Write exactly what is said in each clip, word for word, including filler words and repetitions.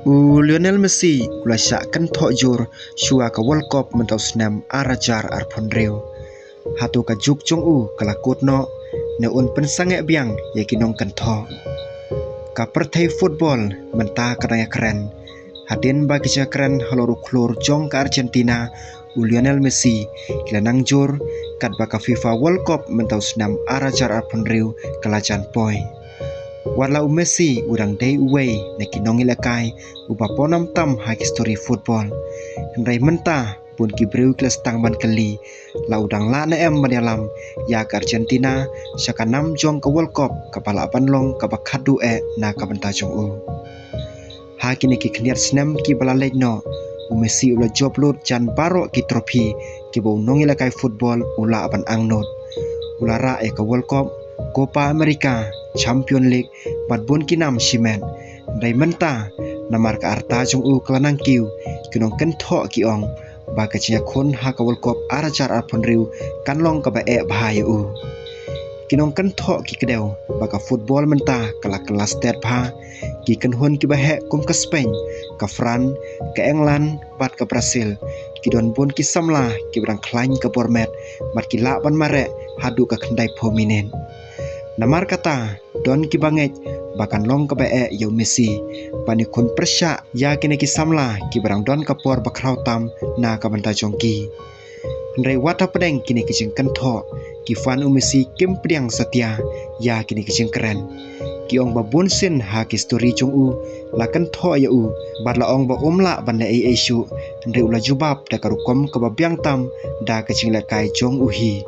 U Lionel Messi u la shah kynthoh jur shuwa ka World Cup mynta u snem ar hajar arphew hynriew. Hato ka juk jong u ka la kut noh, ne un pynsangeh biang ïa ki nongkynthoh? Ka pyrthei football mynta ka dang ïakren. Hadien ba ki jingkren halor u khlur jong ka Argentina, u Lionel Messi, ki la nang jur katba ka FIFA World Cup mynta u snem ar hajar arphew hynriew ka la jan poi. Wat la u Messi u dang dei uwei na ki nongïalehkai uba pawnam tam ha ki story football, hynrei mynta bun ki briew ki la sdang ban kylli, la u dang lah ne em ban ïalam ïa ka Argentina sha ka nam jong ka World Cup kaba lah ban long kaba khatduh eh na ka bynta jong u. Ha kine ki khyndiat snem kiba la leit noh, u Messi u la jop lut jan baroh ki trophy kiba u nongïalehkai football u lah ban angnud. U la rah ïa ka World Cup, Copa America, Champion League bad bun ki nam shimet. Hynrei mynta, namar ka arta jong u ka la nang kiew, ki nongkynthoh ki ong ba ka jingïakhun ha ka World Cup ar hajar arphew hynriew kan long kaba eh bha ïa u. Ki nongkynthoh ki kdew ba ka football mynta ka la kylla stet bha. Ki kynhun kiba heh kum ka Spain, ka France, ka England bad ka Brazil, ki don bun ki samla kiba dang khlaiñ ka bor met bad ki lah ban mareh haduh ka khyndaiphew minit. Namar kata, don kiba ngeit ba kan long kaba eh ïa u Messi ban ïakhun pyrshah ïa kine ki samla kiba dang don ka por ba khraw tam na ka bynta jong ki. Hynrei wat hapdeng kine ki jingkynthoh, ki fan u Messi kim pdiang satia ïa kine ki jingkren. Ki ong ba bun sien ha ki story jong u la kynthoh ïa u bad la ong ba um lah ban leh ei ei shuh, hynrei u la jubab da ka rukom kaba biang tam da ka jinglehkai jong u hi.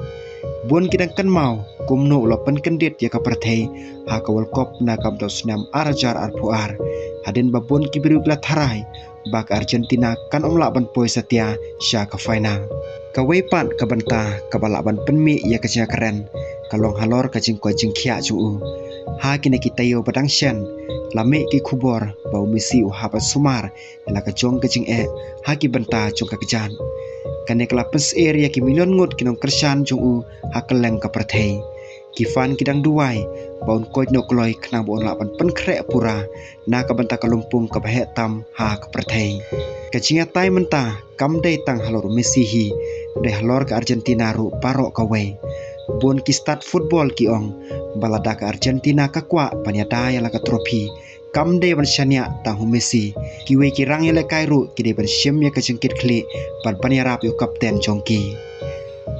Bun ki dang kynmaw kumno u la pynkyndit ïa ka pyrthei ha ka World Cup na ka bynta u snem ar hajar arphew ar, hadien ba bun ki briew ki la tharai ba ka Argentina kan ym lah ban poi satia sha ka final. Kawei pat ka bynta kaba lah ban pynmih ïa ka jingkren ka long halor ka jingkoit jingkhiah jong u. Ha kine ki taïew ba dang shen, la mih ki khubor ba u Messi u hap ban sumar ïa la ka jong ka jingeh ha ki bynta jong ka kjat. Kane ka la pynsheptieng ïa ki million ngut ki nongkyrshan jong u ha kylleng ka pyrthei. Ki fan ki dang duwai ba un koit noh kloi khnang ba un lah ban pynkhreh pura na ka bynta ka lympung kaba heh tam ha ka pyrthei. Ka jingïatai mynta kam dei tang halor u Messi hi, dei halor ka Argentina ruh baroh kawei. Bun ki stad football ki ong ba lada ka Argentina ka kwah ban ïada ïa la ka trophy, kam dei ban shaniah tang u Messi, kiwei ki rangïalehkai ruh ki dei ban shim ïa ka jingkitkhlieh bad ban ïarap ïa u kapten jong ki.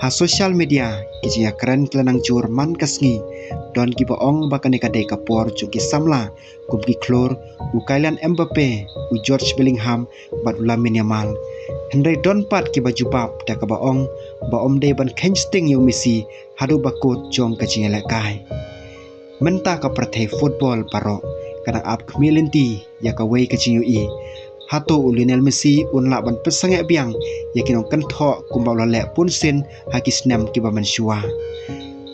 Ha social media, ki jingïakren ki la nang jur man ka sngi. Don kiba ong ba kane ka dei ka por jong ki samla kum ki khlur u Kylian Mbappe, u Jude Bellingham bad u Lamine Yamal. Hynrei don pat kiba jubab da kaba ong ba ym dei ban kheiñ sting ïa u Messi haduh ba kut jong ka jingïalehkai. Mynta ka pyrthei football baroh ka dang ap khmih lynti ïa kawei ka jingïohi. Hato u Lionel Messi un lah ban pynsangeh biang ïa ki nongkynthoh kumba u la leh bun sien ha ki snem kiba mynshuwa?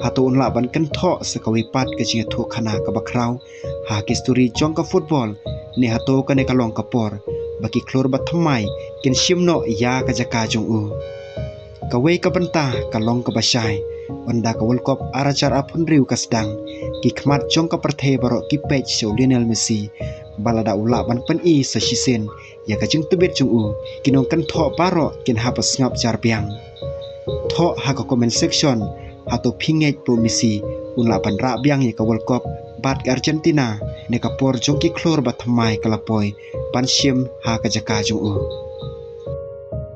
Hato un lah ban kynthoh sa kawei pat ka jingïathuhkhana kaba khraw ha ki story jong ka football, ne hato kane ka long ka por ba ki khlur ba thymmai kin shim noh ïa ka jaka jong u? Kawei ka bynta ka long kaba shai, ynda ka World Cup ar hajar arphew hynriew ka sdang, ki khmat jong ka pyrthei baroh ki peit sha u Lionel Messi. Ba lada u lah ban pyni sa shisien ïa ka jingtbit jong u, ki nongkynthoh baroh kin hap ban sngap jar biang. Thoh ha ka comment section, hato phi ngeit ba u Messi un lah ban rah biang ïa ka World Cup bad ka Argentina, ne ka por jong ki khlur ba thymmai ka la poi ban shim ha ka jaka jong u?